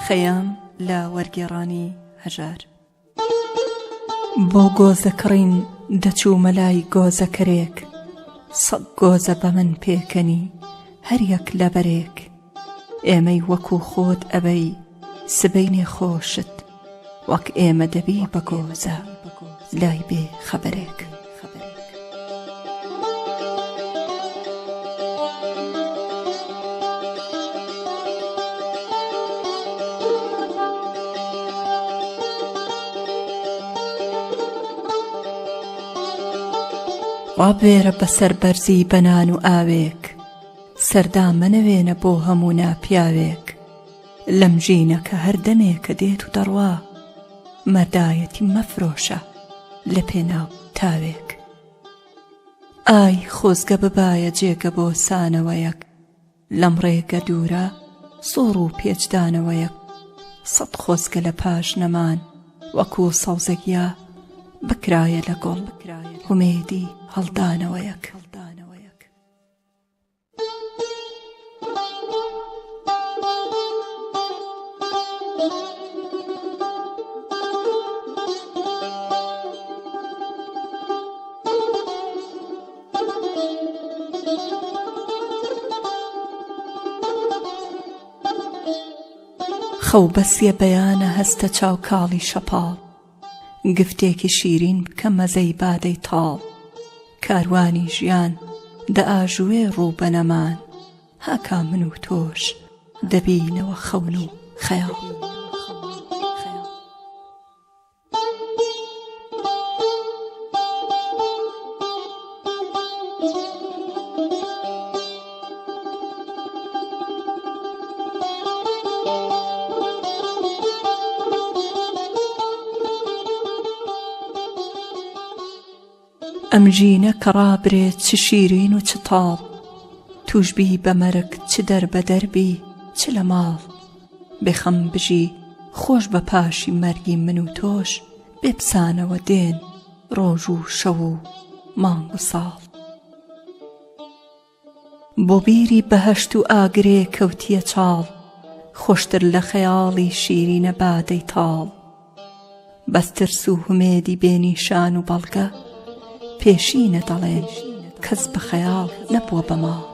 خەیام لە وەرگێڕانی هەژار. بۆ گۆزە کڕین دەچوومە لای گۆزەکەرێک سەد گۆزە بە من پێکەنی هەر یەک لەبەرێک ئێمەی وەکوو خۆت ئەبەی سبەینێ خۆشت وەک ئێمە دەبی بە گۆزە لای بێ خەبەرێک. ڕابوێرە بەسەر بەرزی بە نان و ئاوێک سەردا مەنەوێنە بۆ هەموو ناپیاوێک لەم ژینە کە هەر دەمێکە دێت و دەڕوا مەردایەتی مەفرۆشە لە پێناو تاوێک ئای خۆزگە ببایە جێگە بۆ سانەوەیەک لەم ڕێگە دوورە سۆڕ و پێچدانەوەیەک سەد خۆزگە لە پاش نەمان وەکوو سەوزەگیا بکرایە لە گوڵ هومێدی هەڵدانەوەیەک. خەو بەسیە بەیانە هەستە چاو کاڵی شەپاڵ گفتێکی شیرین بکە مەزەی بادەی تاڵ کاروانی ژیان دەئاژوێ ڕوو بە نەمان هاکا من و تۆش دەبینەوە خەون و خەیاڵ. ئەم ژینە کە ڕابرێ چ شیرین و چ تاڵ تووش بی بە مەرگ چ دەربەدەر بی چ لە ماڵ بێ خەم بژی خۆش بە پاشی مەرگی من و تۆش بێ پسانەوە دێن ڕۆژ و شەو و مانگ و ساڵ. بۆ بیری بەهەشت و ئاگرێ کەوتیە چاڵ خۆشتر لە خەیاڵی شیرینە بادەی تاڵ بەس ترس و هومێدی بێ نیشان و بەڵگە پێشینە دەڵێن کەس بە خەیاڵ نەبووە بە ماڵ.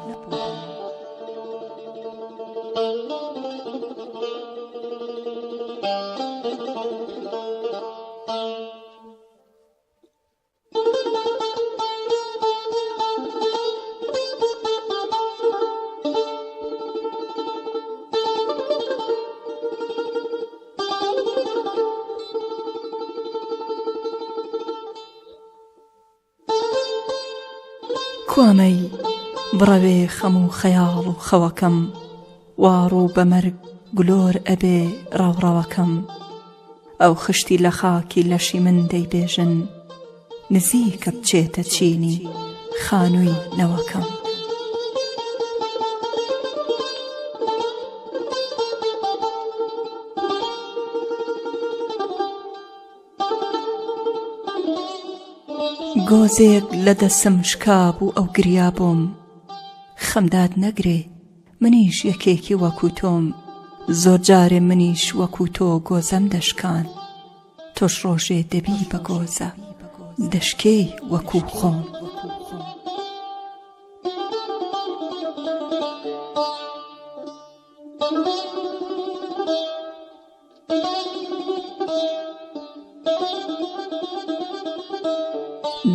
کوامەی بڕەوێ خەم و خەیاڵ و خەوەکەم وا ڕوو بە مەرگ گلۆر ئەبێ ڕەوڕەوەکەم ئەو خشتی لە خاکی لەشی من دەیبێژن نزیکە بچێتە چینی خانووی نەوەکەم. گۆزێک لە دەسم شکابوو ئەو گریا بۆم خەم داد نەگرێ منیش یەکێکی وەکو تۆم زۆر جارێ منیش وەکو تۆ گۆزەم دەشکان تۆش ڕۆژێ دەبی بە گۆزە دەشکێی وەکو خۆم.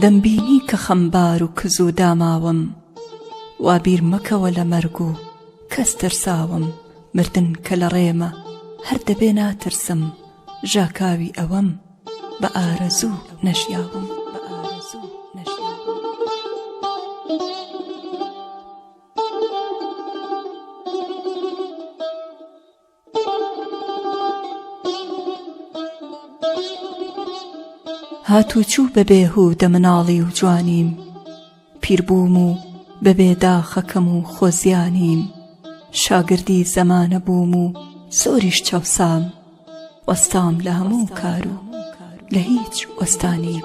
دەمبینی کە خەمبار و کز و داماوم وا بیر مەکەوە لە مەرگ و کەس ترساوم مردن کە لە ڕێمە هەر دەبێ ناترسم ژاکاوی ئەوەم بە ئارەزوو نەژیاوم. هاتوچوو بە بێهوودە مناڵی و جوانیم پیر بووم و بەبێ داخەکەم و خۆزیانیم شاگردی زەمانە بووم و زۆریش چەوسام وەستام لە هەموو کار و لە هیچ وەستانیم.